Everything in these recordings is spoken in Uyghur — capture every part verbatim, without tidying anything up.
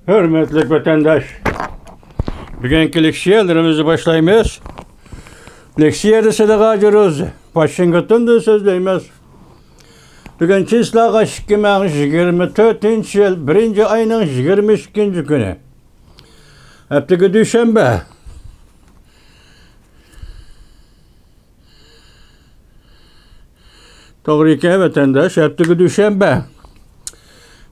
ھۆرمەتلىك ۋەتەنداش، بۈگۈنكى لېكسىيەلىرىمىزنى باشلايمىز. لېكسىيەدە سىلىغا جۇرۇز، ۋاشىنگتوندىن سۆزلەيمىز. بۈگۈن چىسلاغا ئىككى مىڭ يىگىرمە تۆتىنچى يىل بىرىنچى ئاينىڭ يىگىرمە ئىككىنچى كۈنى. ھەپتىگە دۈشەنبە. توغرا ئىكەن، ۋەتەنداش، ھەپتىگە دۈشەنبە.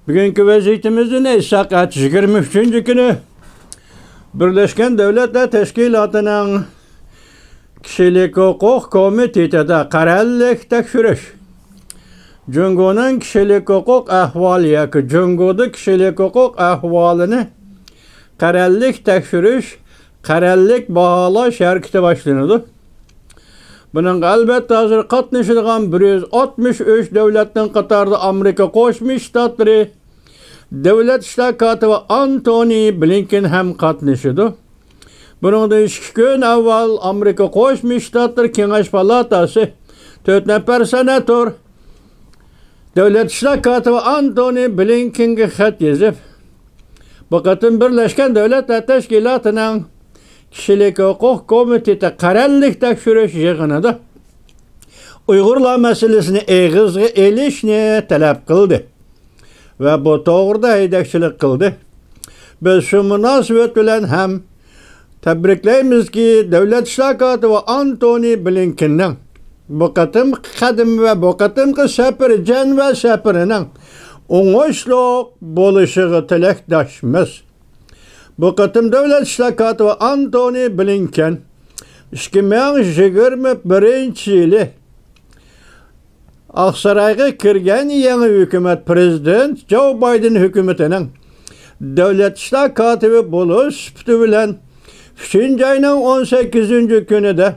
بۈگۈنكى ۋەزىيىتىمىزنى ئېيتساق، ئەتە يىگىرمە ئۈچىنچى كۈنى بىرلەشكەن دۆلەتلەر تەشكىلاتىنىڭ كىشىلىك ھوقۇق كومىتېتىدا قەرەللىك تەكشۈرۈش، جۇڭگونىڭ كىشىلىك ھوقۇق ئەھۋالى ياكى جۇڭگودا كىشىلىك ھوقۇق ئەھۋالىنى قەرەللىك تەكشۈرۈش، قەرەللىك باھالاش ھەرىكىتى باشلىنىدۇ. بۇنىڭغا ئەلۋەتتە ھازىر قاتنىشىدىغان بىر يۈز ئاتمىش ئۈچ دۆلەتنىڭ قاتارىدا ئامېرىكا قوشما شتاتلىرى دۆلەت ئىشلار كاتىپى ئانتونى بلىنكېن ھەم قاتنىشىدۇ. بۇنىڭدىن ئىككى كۈن ئاۋۋال ئامېرىكا قوشما شتاتلىرى كېڭەش پالاتاسى تۆت نەپەر سېناتور دۆلەت ئىشلار كاتىپى ئانتونى بلىنكېنگە خەت يېزىپ، بۇ قېتىم بىرلەشكەن دۆلەتلەر تەشكىلاتىنىڭ كىشىلىك ھوقۇق كومىتېتى قەرەللىك تەكشۈرۈش يىغىنىدا ئۇيغۇرلار مەسىلىسىنى ئېغىزغا ئېلىشنى تەلەپ قىلدى ۋە بۇ توغرىدا ھەيدەكچىلىك قىلدى. بىز شۇ مۇناسىۋەت بىلەن ھەم تەبرىكلەيمىزكى، دۆلەت ئىشلار كاتىپى ئانتونى بلىنكېننىڭ بۇ قېتىمقى قەدىمى ۋە بۇ قېتىمقى سەپىرى، جەنۋە سەپىرىنىڭ ئوڭۇشلۇق بولۇشىغا تىلەكداشمىز. بۇ قېتىم دۆلەت ئىشلار كاتىپى ئانتونى بلىنكېن ئىككى مىڭ يىگىرمە بىرىنچى يىلى ئاقسارايغا كىرگەن يېڭى ھۆكۈمەت، پىرېزىدېنت جو بايدېن ھۆكۈمىتىنىڭ دۆلەت ئىشلار كاتىپى بولۇش سۈپىتى بىلەن ئۈچىنچى ئاينىڭ ئون سەككىزىنچى كۈنىدە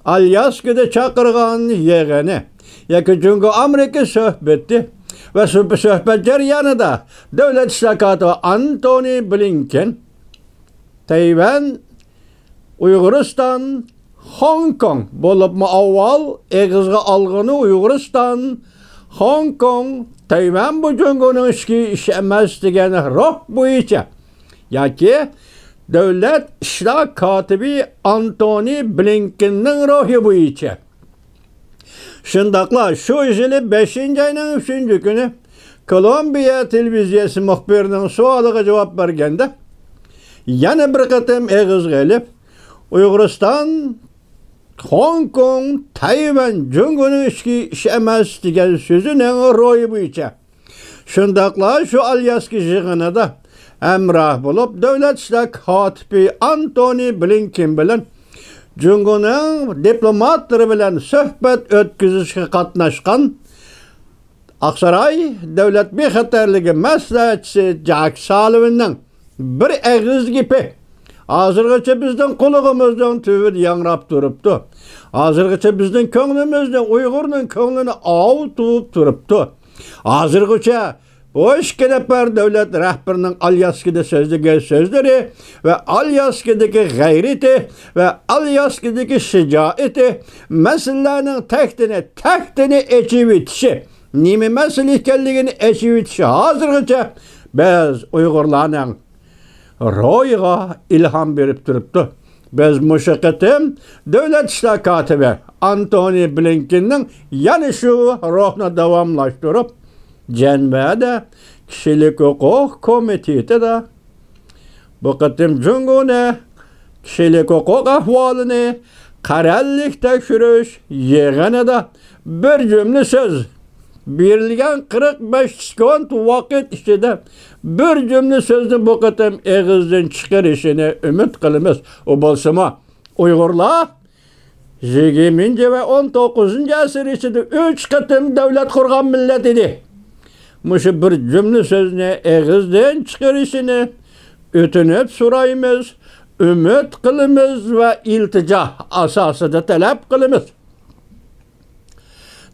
ئالياسكىدا چاقىرغان يىغىنى ياكى جۇڭگو ئامېرىكا سۆھبىتى ۋە سۆ-، سۆھبەت جەريانىدا دۆلەت ئىشلار كاتىپى ئانتونى بلىنكېن تەيۋەن، ئۇيغۇرىستان، خوڭكوڭ، بولۇپمۇ ئاۋۋال ئېغىزغا ئالغىنى ئۇيغۇرىستان، خوڭكوڭ، تەيۋەن بۇ جۇڭگونىڭ ئىچكى ئىشى ئەمەس دېگەن روھ بويىچە ياكى دۆلەت ئىشلار كاتىپى ئانتونى بلىنكېننىڭ روھى بويىچە. شۇنداقلا شۇ يىلى بەشىنچى ئاينىڭ ئۈچىنچى كۈنى كولومبىيە تېلېۋىزىيەسى مۇخبىرىنىڭ سوئالىغا جاۋاب بەرگەندە، يەنە بىر قېتىم ئېغىزغا ئېلىپ، ئۇيغۇرىستان، خوڭكوڭ، تەيۋەن جۇڭگونىڭ ئىچكى ئىشى ئەمەس دېگەن سۆزىنىڭ روھى بويىچە، شۇنداقلا شۇ ئالياسكا يىغىنىدا ھەمراھ بولۇپ، دۆلەت ئىشلار كاتىپى ئانتونى بلىنكېن بىلەن جۇڭگونىڭ دىپلوماتلىرى بىلەن سۆھبەت ئۆتكۈزۈشكە قاتناشقان ئاقساراي دۆلەت بىخەتەرلىكى مەسلىھەتچىسى جاك سالىۋىننىڭ بىر ئېغىز گېپى ھازىرغىچە بىزنىڭ قۇلىقىمىزنىڭ تۈۋىدە ياڭراپ تۇرۇپتۇ. ھازىرغىچە بىزنىڭ كۆڭلىمىزنى، ئۇيغۇرنىڭ كۆڭلىنى ئاۋۇتۇپ تۇرۇپتۇ. ھازىرغىچە بۇ ئىككى نەپەر دۆلەت رەھبىرىنىڭ ئالياسكىدا سۆزلىگەن سۆزلىرى ۋە ئالياسكىدىكى غەيرىتى ۋە ئالياسكىدىكى شىجائىتى، مەسىلىلەرنىڭ تەكتىنى، تەكتىنى ئېچىۋېتىشى، نېمە مەسىلە ئىكەنلىكىنى ئېچىۋېتىشى ھازىرغىچە بىز ئۇيغۇرلارنىڭ روھىغا ئىلھام بېرىپ تۇرۇپتۇ. بىز مۇشۇ قېتىم دۆلەت ئىشلار كاتىپى ئانتونى بلىنكېننىڭ يەنە شۇ روھنى داۋاملاشتۇرۇپ، جەنۋەدە كىشىلىك ھوقۇق كومىتېتىدا بۇ قېتىم جۇڭگونى كىشىلىك ھوقۇق ئەھۋالىنى قەرەللىك تەكشۈرۈش يىغىنىدا بىر جۈملە سۆز، بېرىلگەن قىرىق بەش سېكۇنت ۋاقىت ئىچىدە بىر جۈملە سۆزنى بۇ قېتىم ئېغىزدىن چىقىرىشىنى ئۈمىد قىلىمىز. ئۇ بولسىمۇ، ئۇيغۇرلار يىگىرمىنچى ۋە ئون توققۇزىنچى ئەسىر ئىچىدە ئۈچ قېتىم دۆلەت قۇرغان مىللەت ئىدى. مۇشۇ بىر جۈملە سۆزنى ئېغىزدىن چىقىرىشىنى ئۆتۈنۈپ سورايمىز، ئۈمىد قىلىمىز ۋە ئىلتىجا ئاساسىدا تەلەپ قىلىمىز.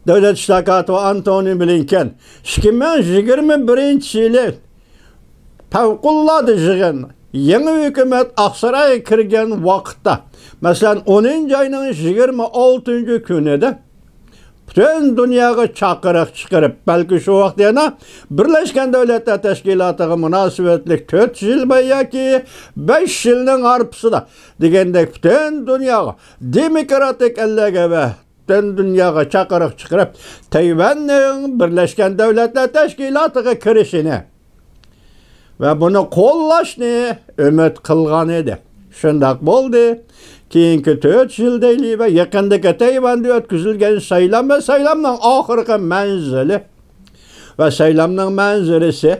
دۆلەت ئىشلار كاتىپى ئانتونى بلىنكېن ئىككى مىڭ يىگىرمە بىرىنچى يىلى پەۋقۇلئاددە يىغىن، يېڭى ھۆكۈمەت ئاقسارايغا كىرگەن ۋاقىتتا، مەسىلەن، ئونىنچى ئاينىڭ يىگىرمە ئالتىنچى كۈنىدە پۈتۈن دۇنياغا چاقىرىق چىقىرىپ، بەلكى شۇ ۋاقىت يەنە بىرلەشكەن دۆلەتلەر تەشكىلاتىغا مۇناسىۋەتلىك تۆت يىل ياكى بەش يىلنىڭ ھارپىسىدا دېگەندەك پۈتۈن دۇنياغا، دېموكراتىك ئەللەرگە ۋە پۈتۈن دۇنياغا چاقىرىق چىقىرىپ، تەيۋەننىڭ بىرلەشكەن دۆلەتلەر تەشكىلاتىغا كىرىشىنى ۋە بۇنى قوللاشنى ئۈمىد قىلغان ئىدى. شۇنداق بولدى. كېيىنكى تۆت يىل دەيلى ۋە يېقىندىكى تەيۋەندە ئۆتكۈزۈلگەن سايلام ۋە سايلامنىڭ ئاخىرقى مەنزىلى ۋە سايلامنىڭ مەنزىرىسى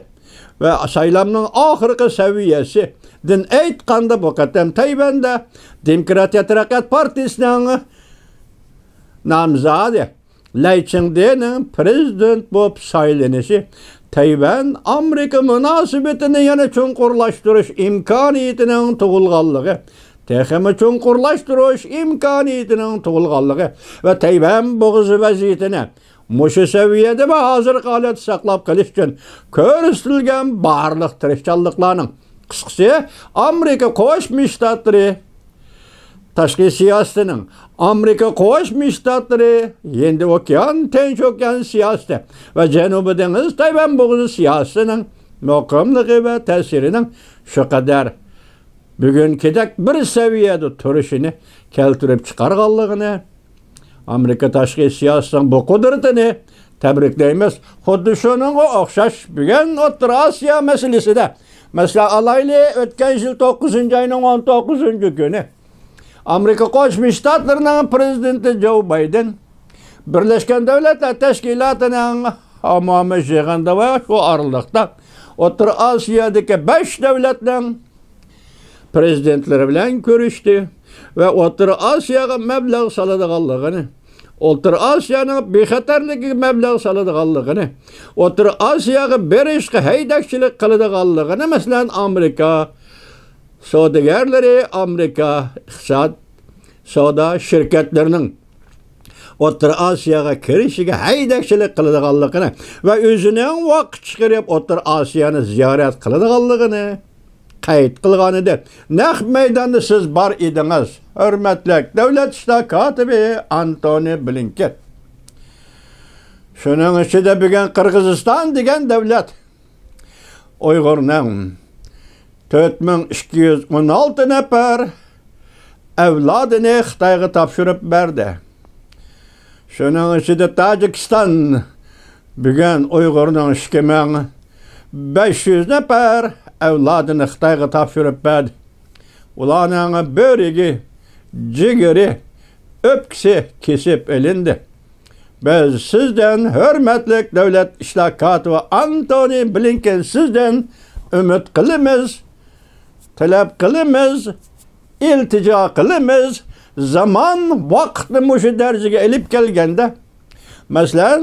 ۋە سايلامنىڭ ئاخىرقى سەۋىيەسىدىن ئېيتقاندا، بۇ قېتىم تەيۋەندە دېموكراتىيە تەرەققىيات پارتىيىسىنىڭ نامزادى لەي چىڭدېنىڭ پرېزىدېنت بولۇپ سايلىنىشى تەيۋەن ئامېرىكا مۇناسىۋىتىنى يەنە چوڭقۇرلاشتۇرۇش ئىمكانىيىتىنىڭ تۇغۇلغانلىقى، تېخىمۇ چوڭقۇرلاشتۇرۇش ئىمكانىيىتىنىڭ تۇغۇلغانلىقى ۋە تەيۋەن بوغۇزى ۋەزىيىتىنى مۇشۇ سەۋىيەدە ۋە ھازىرقى ھالەتتە ساقلاپ قېلىش ئۈچۈن كۆرسىتىلگەن بارلىق تىرىشچانلىقلارنىڭ، قىسقىسى، ئامېرىكا قوشما شتاتلىرى تاشقى سىياسىتىنىڭ، ئامېرىكا قوشما شتاتلىرى، ھىندى ئوكيان، تىنچ ئوكيان سىياسىتى ۋە جەنۇبىي دېڭىز تەيۋەن بوغۇزى سىياسىتىنىڭ مۇقىملىقى ۋە تەسىرىنىڭ شۇ قەدەر بۈگۈنكىدەك بىر سەۋىيەدە تۇرۇشىنى كەلتۈرۈپ چىقارغانلىقىنى، ئامېرىكا تاشقى سىياسىتىنىڭ بۇ قۇدرىتىنى تەبرىكلەيمىز. خۇددى شۇنىڭغا ئوخشاش، بۈگۈن ئوتتۇرا ئاسىيا مەسىلىسىدە، مەسىلەن، ئالايلى، ئۆتكەن يىل توققۇزىنچى ئاينىڭ ئون توققۇزىنچى كۈنى ئامېرىكا قوشما شتاتلىرىنىڭ پرېزىدېنتى جو بايدېن بىرلەشكەن دۆلەتلەر تەشكىلاتىنىڭ ئاممىۋى يىغىنىدا ۋە شۇ ئارىلىقتا ئوتتۇرا ئاسىيادىكى بەش دۆلەتنىڭ پرېزىدېنتلىرى بىلەن كۆرۈشتى ۋە ئوتتۇرا ئاسىياغا مەبلەغ سالىدىغانلىقىنى، ئوتتۇرا ئاسىيانىڭ بىخەتەرلىكىگە مەبلەغ سالىدىغانلىقىنى، ئوتتۇرا ئاسىياغا بېرىشقا ھەيدەكچىلىك قىلىدىغانلىقىنى، مەسىلەن، ئامېرىكا سودىگەرلىرى، ئامېرىكا ئىقتىساد، سودا شىركەتلىرىنىڭ ئوتتۇرا ئاسىياغا كىرىشىگە ھەيدەكچىلىك قىلىدىغانلىقىنى ۋە ئۆزىنىڭ ۋاقىت چىقىرىپ ئوتتۇرا ئاسىيانى زىيارەت قىلىدىغانلىقىنى قەيت قىلغان ئىدى. نەق مەيداندا سىز بار ئىدىڭىز، ھۆرمەتلىك دۆلەت ئىشلار كاتىپى ئانتونى بلىنكېن. شۇنىڭ ئىچىدە بۈگۈن قىرغىزىستان دېگەن دۆلەت ئۇيغۇرنىڭ تۆت مىڭ ئىككى يۈز ئون ئالتە نەپەر ئەۋلادىنى خىتايغا تاپشۇرۇپ بەردى. شۇنىڭ ئىچىدە تاجىكىستان بۈگۈن ئۇيغۇرنىڭ ئىككى مىڭ بەش يۈز نەپەر ئەۋلادىنى خىتايغا تاپشۇرۇپ بەردى. ئۇلارنىڭ بۆرىكى، جىگىرى، ئۆپكىسى كېسىپ ئېلىندى. بىز سىزدىن، ھۆرمەتلىك دۆلەت ئىشلار كاتىپى ئانتونى بلىنكېن، سىزدىن ئۈمىد قىلىمىز، تەلەپ قىلىمىز، ئىلتىجا قىلىمىز. زامان ۋاقىتنى مۇشۇ دەرىجىگە ئېلىپ كەلگەندە، مەسىلەن،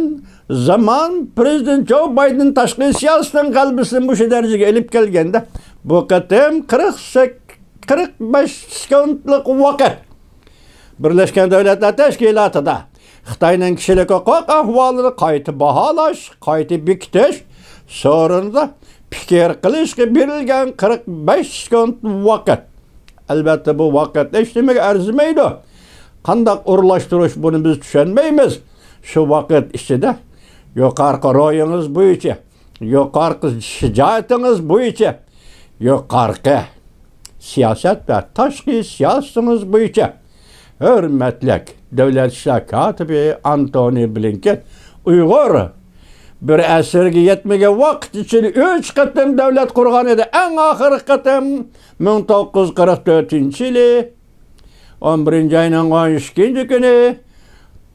زامان پرېزىدېنت جو بايدېن تاشقى سىياسىتىنىڭ غەلىبىسىنى مۇشۇ دەرىجىگە ئېلىپ كەلگەندە، بۇ قېتىم قىرىق سەك-، قىرىق بەش سېكۇنتلۇق ۋاقىت بىرلەشكەن دۆلەتلەر تەشكىلاتىدا خىتاينىڭ كىشىلىك ھوقۇق ئەھۋالىنى قايتا باھالاش، قايتا بېكىتىش سورۇنىدا پىكىر قىلىشقا بېرىلگەن قىرىق بەش سېكۇنت ۋاقىت. ئەلۋەتتە، بۇ ۋاقىت ھېچنېمىگە ئەرزىمەيدۇ. قانداق ئورۇنلاشتۇرۇش، بۇنى بىز چۈشەنمەيمىز. شۇ ۋاقىت ئىچىدە يۇقارقى روھىڭىز بويىچە، يۇقارقى شىجائىتىڭىز بويىچە، يۇقارقى سىياسەت ۋە تاشقى سىياسىتىڭىز بويىچە، ھۆرمەتلىك دۆلەت ئىشلار كاتىپى ئانتونى بلىنكېن، ئۇيغۇر بىر ئەسىرگە يەتمىگەن ۋاقىت ئىچىدە ئۈچ قېتىم دۆلەت قۇرغان ئىدى. ئەڭ ئاخىرقى قېتىم مىڭ توققۇز يۈز قىرىق تۆتىنچى يىلى ئون بىرىنچى ئاينىڭ ئون ئىككىنچى كۈنى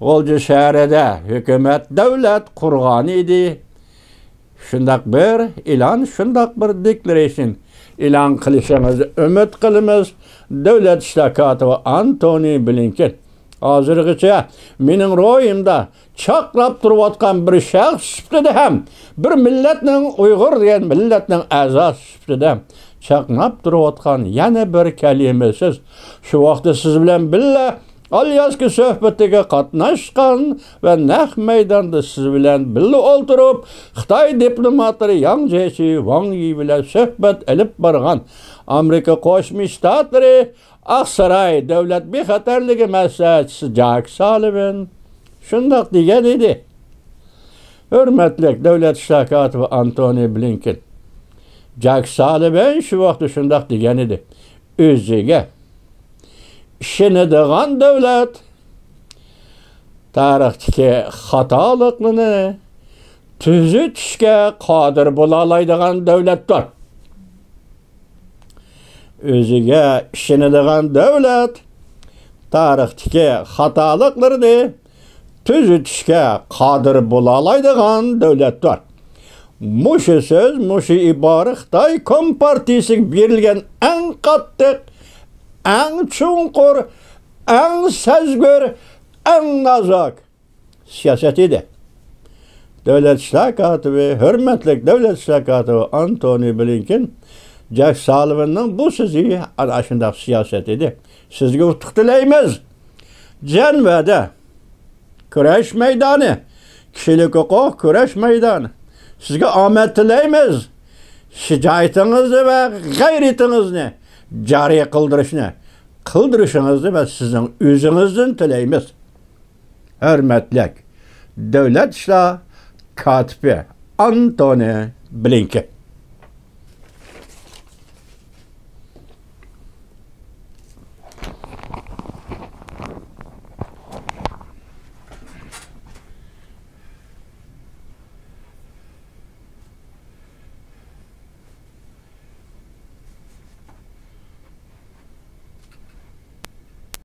غۇلجا شەھىرىدە ھۆكۈمەت دۆلەت قۇرغان ئىدى. شۇنداق بىر ئېلان، شۇنداق بىر دېكلارېيشن ئېلان قىلىشىڭىزنى ئۈمىد قىلىمىز، دۆلەت ئىشلار كاتىپى ئانتونى بلىنكېن. ھازىرغىچە مېنىڭ روھىمدا چاقناپ تۇرۇۋاتقان بىر شەخس سۈپىتىدە ھەم بىر مىللەتنىڭ، ئۇيغۇر دېگەن مىللەتنىڭ ئەزاسى سۈپىتىدە چاقناپ تۇرۇۋاتقان يەنە بىر كەلىمە سىز. شۇ ۋاقىتتا سىز بىلەن بىللە ئالياسكا سۆھبىتىگە قاتناشقان ۋە نەق مەيداندا سىز بىلەن بىللە ئولتۇرۇپ، خىتاي دىپلوماتلىرى ياڭ جيېچى، ۋاڭ يى بىلەن سۆھبەت ئېلىپ بارغان ئامېرىكا قوشما شتاتلىرى ئاقساراي دۆلەت بىخەتەرلىكى مەسلىھەتچىسى جاك سالىۋان، شۇنداق دېگەن ئىدى. ھۆرمەتلىك دۆلەت ئىشلار كاتىپى ئانتونى بلىنكېن. جاك سالىۋان شۇ ۋاقىتتا شۇنداق دېگەن ئىدى. ئۆزىگە ئىشىنىدىغان دۆلەت تارىختىكى خاتالىقلىرىنى تۈزىتىشكە قادىر بولالايدىغان دۆلەتتۇر. ئۆزىگە ئىشىنىدىغان دۆلەت تارىختىكى خاتالىقلىرىنى تۈزىتىشكە قادىر بولالايدىغان دۆلەتتۇر. مۇشۇ سۆز، مۇشۇ ئىبارە خىتاي كومپارتىيىسىگە بېرىلگەن ئەڭ قاتتىق، ئەڭ چوڭقۇر، ئەڭ سەزگۈر، ئەڭ نازۇك سىياسەت ئىدى. دۆلەت ئىشلار كاتىپى، ھۆرمەتلىك دۆلەت ئىشلار كاتىپى ئانتونى بلىنكېن، جاك سالىۋاننىڭ بۇ سۆزى ئەنە شۇنداق سىياسەت ئىدى. سىزگە ئۇتۇق تىلەيمىز. جەنۋەدە كۈرەش مەيدانى، كىشىلىك ھوقۇق كۈرەش مەيدانى. سىزگە ئامەت تىلەيمىز. شىجائىتىڭىزنى ۋە غەيرىتىڭىزنى جارى قىلدۇرۇشنى، قىلدۇرۇشىڭىزنى ۋە سىزنىڭ ئۆزىڭىزدىن تىلەيمىز. ھۆرمەتلىك دۆلەت ئىشلار كاتىپى ئانتونى بلىنكېن.